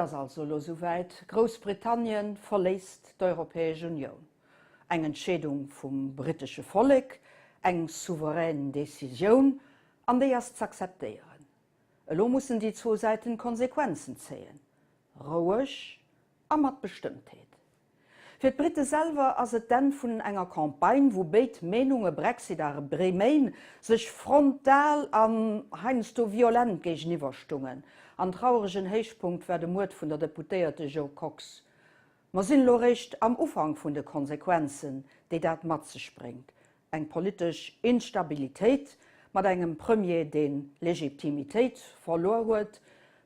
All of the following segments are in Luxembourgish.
ass also elo souwäit, Groussbritannien verléisst d'Europäesch Unioun. Eng Entscheedung vum brittesche Vollek, eng souverän Decisioun, an déi ass z'akzeptéieren. Elo mussen déi zwou Säiten d'Konsequenzen zéien, roueg a mat Bestëmmtheet. Fir d'Britte selwer ass et d'Enn vun enger Campagne, wou béid Meenunge, Brexit a Remain, sech frontal an heiansdo violent géigeniwwer stungen. An trauregen Héichpunkt war de Muerd vun der Deputéierte Jo Cox. Mer sinn elo réischt am Ufank vun de Konsequenzen, déi dat mat sech bréngt. Eng politesch Instabilitéit mat engem Premier, deen Legitimitéit verluer huet,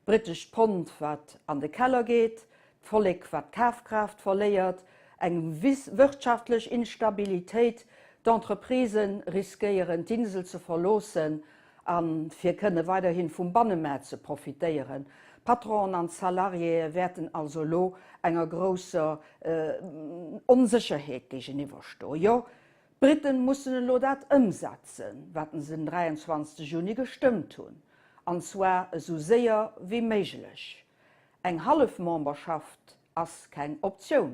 d'britescht Pond, wat an de Keller geet, d'Vollek, wat Kafkraaft verléiert, eng wirtschaftlech Instabilitéit, d'Entreprisen riskéieren d'Insel ze verloossen a fir kënne weiderhi vum Bannemaart ze profitéieren. D'Patronen an d'Salariéë wäerten also elo enger grousser Onsécherheet géigeniwwer stoen. Jo, D'Briten mussen elo dat ëmsetzen, wat se den 23 Juni gestëmmt hunn, an zwar esou séier wéi méiglech. Eng hallef Memberschaft ass keng Optioun.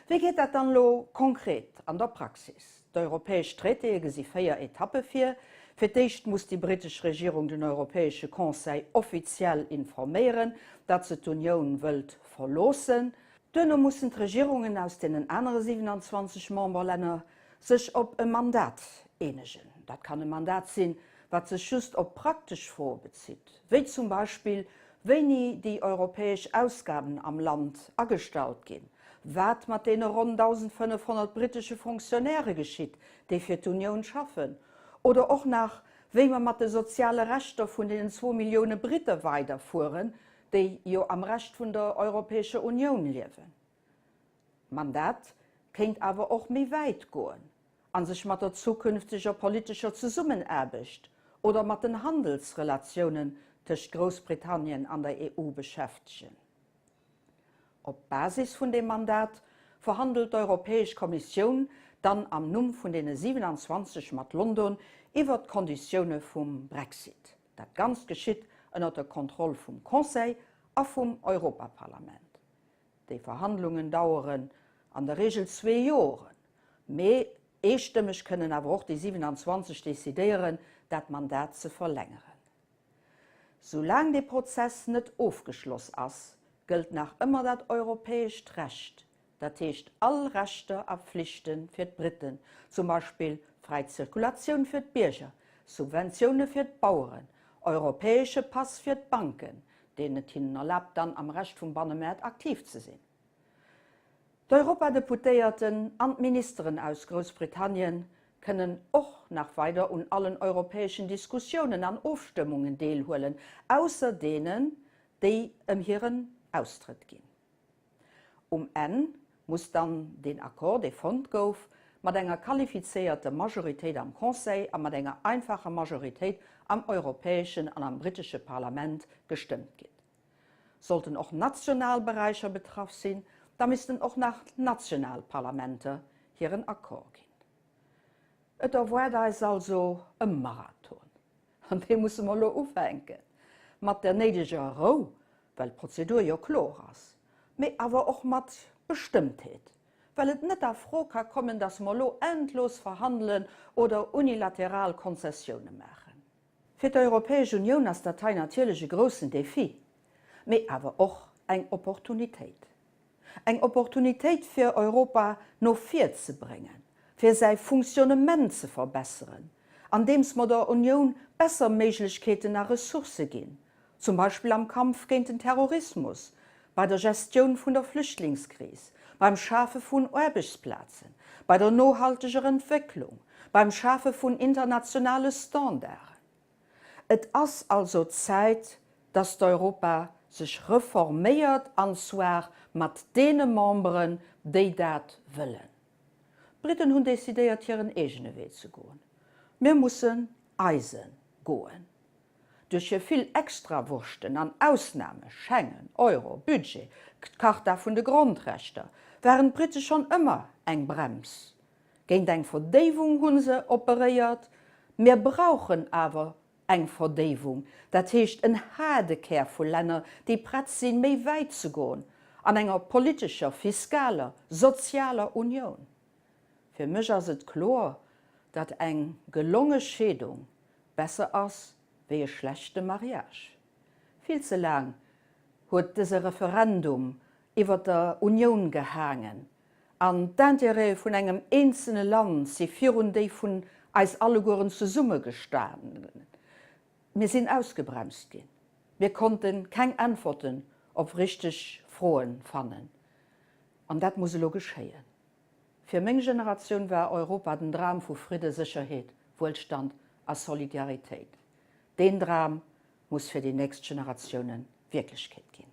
Wéi geet dat dann elo konkret an der Praxis? D'europäesch Traitéë gesi 4 Etappe vir. Fir d'éischt muss déi britesch Regierung den Europäesche Conseil offiziell informéieren, datt se d'Unioun wëllt verloossen. Duerno mussen d'Regierungen aus deenen anere 27 Memberlänner sech op e Mandat eenegen. Dat kann e Mandat sinn, wat sech just op praktesch Froe bezitt, wéi zum Beispill wéini déi europäesch Ausgaben am Land agestallt ginn, wat mat deene ronn 1.500 brittesche Fonctionnairë geschitt, déi fir d'Unioun schaffen, oder och nach wéi mer mat de soziale Rechter vun deenen zwou Millioune Britte weiderfueren, déi jo am Rescht vun der Europäescher Unioun liewen. D'Mandat kéint awer och méi wäit goen a sech mat der zukünfteger politescher Zesummenaarbecht oder mat den Handelsrelatiounen tëscht Groussbritannien an der EU beschäftegen. Op Basis vun deem Mandat verhandelt d'Europäesch Kommissioun dann am Numm vun deene 27 mat London iwwert d'Konditioune vum Brexit. Dat Ganzt geschitt ënner der Kontroll vum Conseil a vum Europaparlament. Déi Verhandlungen daueren an der Reegel zwee Joren, mee eestëmmeg kënnen awer och déi 27 decidéieren, dat Mandat ze verlängeren. Soulaang dee Prozess net ofgeschloss ass, gëllt nach ëmmer dat europäescht Recht, dat heescht all Rechter a Pflichte fir d'Britten, zum Beispill fräi Zirkulatioun fir d'Bierger, Subventioune fir d'Baueren, europäesche Pass fir d'Banken, deen et hinnen erlaabt dann am Rescht vum Bannemaart aktiv ze sinn. D'Europadeputéierten an d'Ministeren aus Groussbritannien kënnen och nach weider un allen europäeschen Diskussiounen an Ofstëmmungen deelhuelen, ausser deenen, déi ëm hiren Austrëtt ginn. Um Enn muss dann deen Accord, dee fonnt gouf, mat enger qualifizéierter Majoritéit am Conseil a mat enger einfacher Majoritéit am europäeschen an am brittesche Parlament gestëmmt ginn. Sollten och national Beräicher betraff sinn, da missten och nach d'national Parlamenter hiren Accord ginn. Et erwaart eis also e Marathon. An dee musse mer elo ufänken, mat der néideger Rou, well d'Prozedur jo kloer ass, mee awer och mat Bestëmmtheet, well et net a Fro ka kommen, dass mer elo endlos verhandelen oder unilateral Konzessioune maachen. Fir d'Europäesch Unioun ass dat hei natierlech e groussen Défi, mee awer och eng Opportunitéit. Eng Opportunitéit fir Europa no vir ze bréngen, fir säi Fonctionnement ze verbesseren, andeems mer der Unioun besser Méiglechkeeten a Ressourcë ginn, zum Beispill am Kampf géint den Terrorismus, bei der Gestioun vun der Flüchtlingskris, beim Schafe vun Aarbechtsplazen, bei der nohalteger Entwécklung, beim Schafe vun internationale Standarden. Et ass also Zäit, dass d'Europa sech reforméiert, an zwar mat deene Memberen, déi dat wëllen. D'Briten hunn decidéiert, hiren eegene Wee ze goen. Mir mussen eise goen. Duerch hir vill Extrawurschten an Ausname, Schengen, Euro, Budget, d'Charta vun de Grondrechter, waren d'Brite schonn ëmmer eng Brems. Géint eng Verdéiwung hu se operéiert. Mir brauchen awer. Eng Verdéiwung, dat heescht en haarde Kär vu Länner, déi prett sinn, méi wäit ze goen an enger politescher, fiskaler, sozialer Unioun. Fir mech ass et kloer, datt eng gelonge Scheedung besser ass wéi e schlechte Mariage. Vill ze laang huet dëse Referendum iwwer der Unioun gehaangen an d'Intérêtë vun engem eenzelne Land si virun déi vun eis allegueren zesumme gestanen. Mir sinn ausgebremst ginn. Mir konnte keng Äntwerten op richteg Froen fannen. An dat muss elo geschéien. Fir meng Generatioun war Europa den Dram vu Fridde, Sécherheet, Wuelstand a Solidaritéit. Deen Dram muss fir déi nächst Generatioune Wierklechkeet ginn.